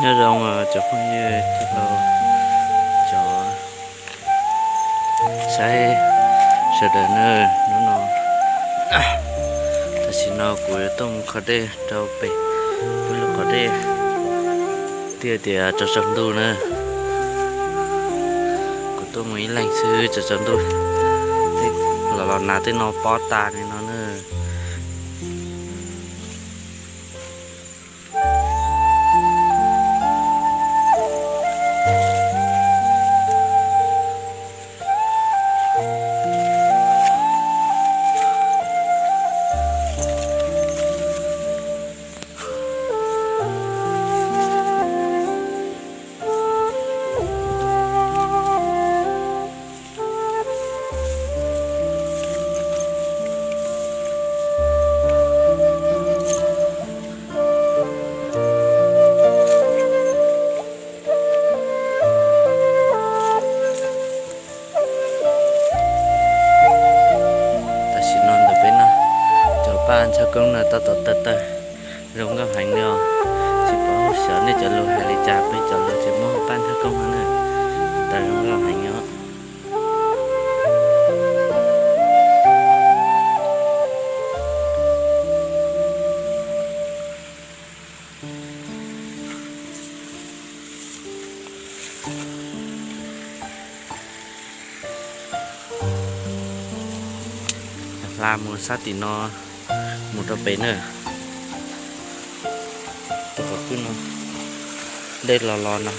Nyob zoo cov phooj ywg tij laug, cov saib sawv daws na, hnub no tam sim no kuv yuav tuaj mus kho dej rau pem peb lub qhov dej, twb tias tsaus tsaus ntuj na. Kuv tuaj mus ib leeg xwb, tsaus tsaus ntuj, los los nas tej no pob tas li no na. Tam sim no ntawm peb no, cov paj ntxhab koob no tab tom tawg tawg zoo nkauj heev li os. Tsis paub xyov nej cov lus hais li cas, peb cov lus ces muab paj ntxhab koob no na, tawg zoo nkauj heev os. Hla mus sab tim no mus rau pem na. Tus qhov pwj no, dej los los no,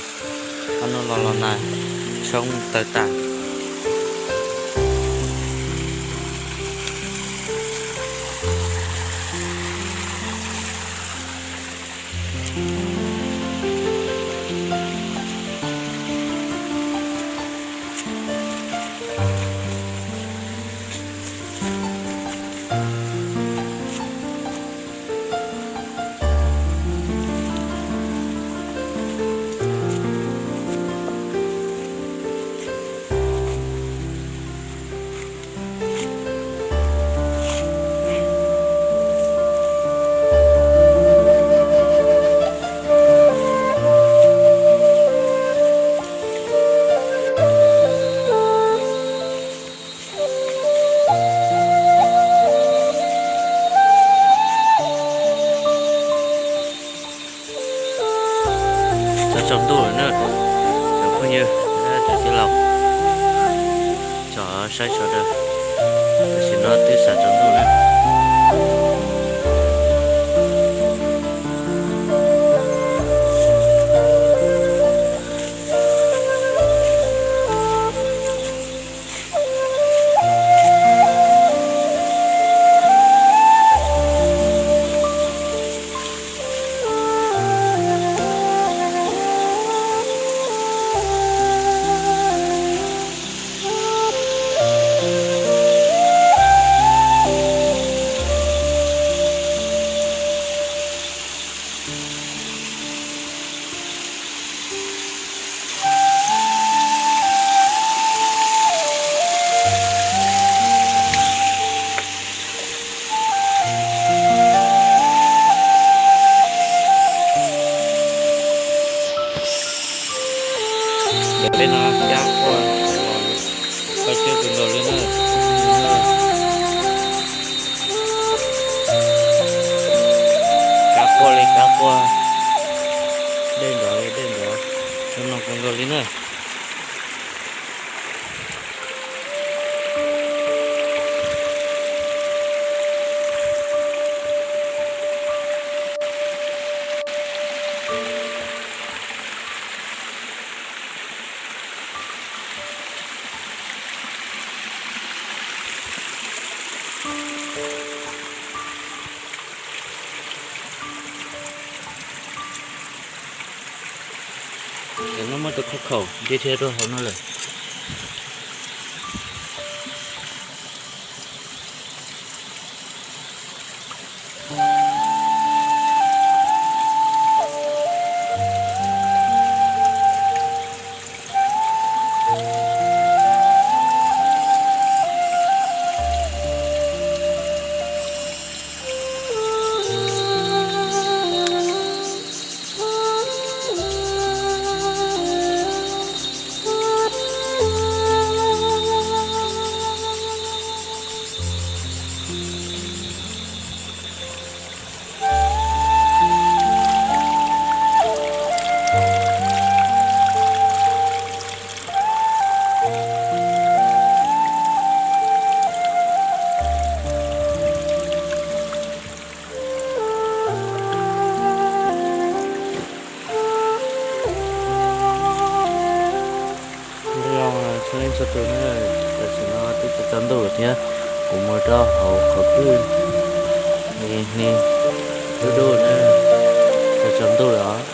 ob hnub los los na, tshoob tawg tas. Tsaus tsaus ntuj lawm na, cov phooj ywg, cov tij laug, cov saib sawv daws, tam sim no twb tsaus tsaus ntuj na. Ntawm peb no cab quaj, koj coob kawg nkaus li na. Kab quaj li kab quaj, dej nrov li dej nrov, zoo no kawg nkaus li na. Cov no muab tus khaub khaum ntsia thiab rau hauv no lawm. Tsaus ntuj lawm thiab, kuv mus rau hauv qhov kwj, hni dub dub na, tsaus ntuj lawm os.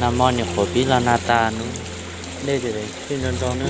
Nag hmo nyuam qhuav pib los nag tas nub, dej tseem sij nroo nroo na.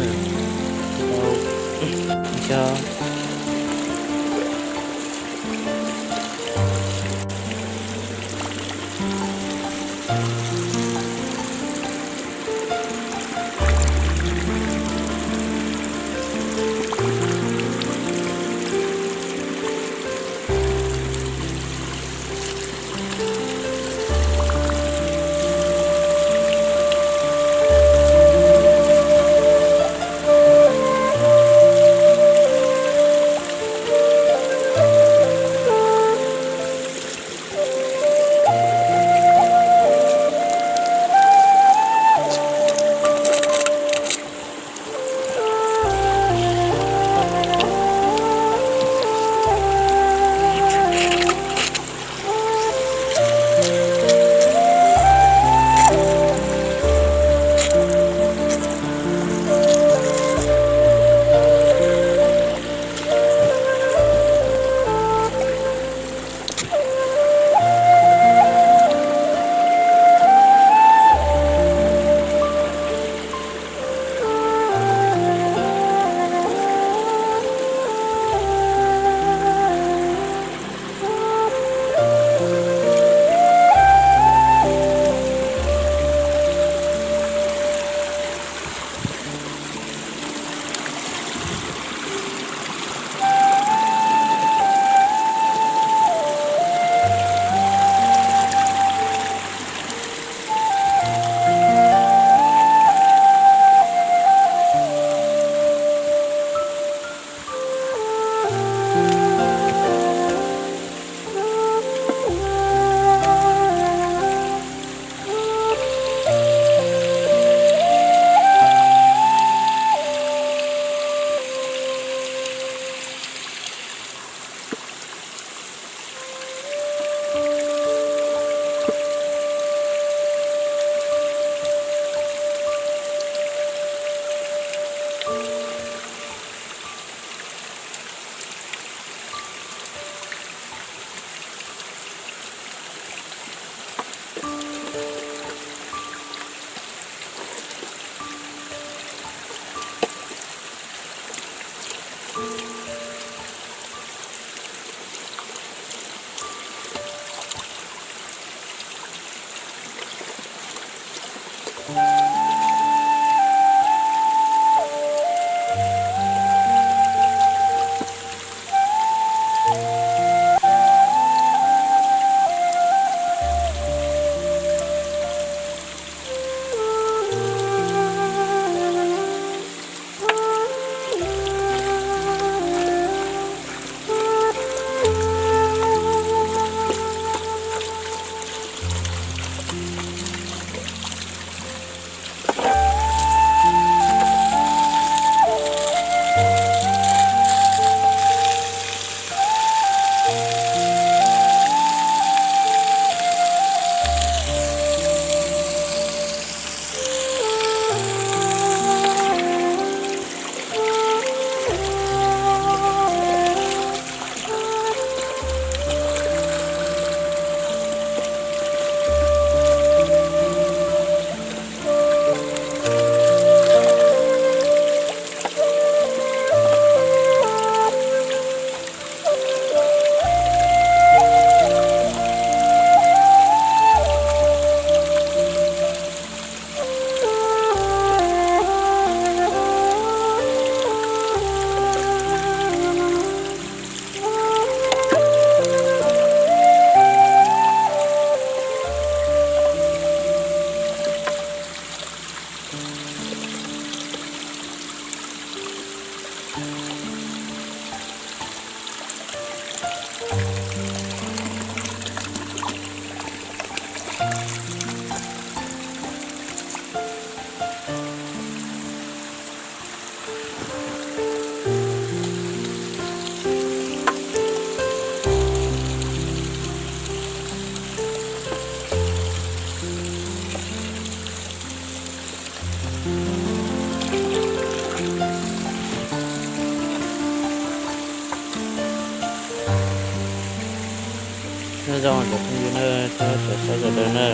Nyob zoo cov phooj ywg na, thiab cov saib sawv daws na,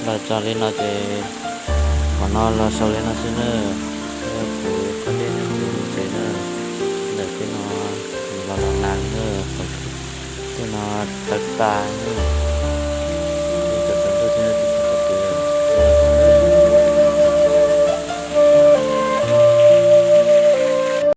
los txog li no ces qhov no los xaus li no xwb na. Thiab kuv coj nej mus ntsev na, ntawm tej no los los nag na, tej no tawg tag.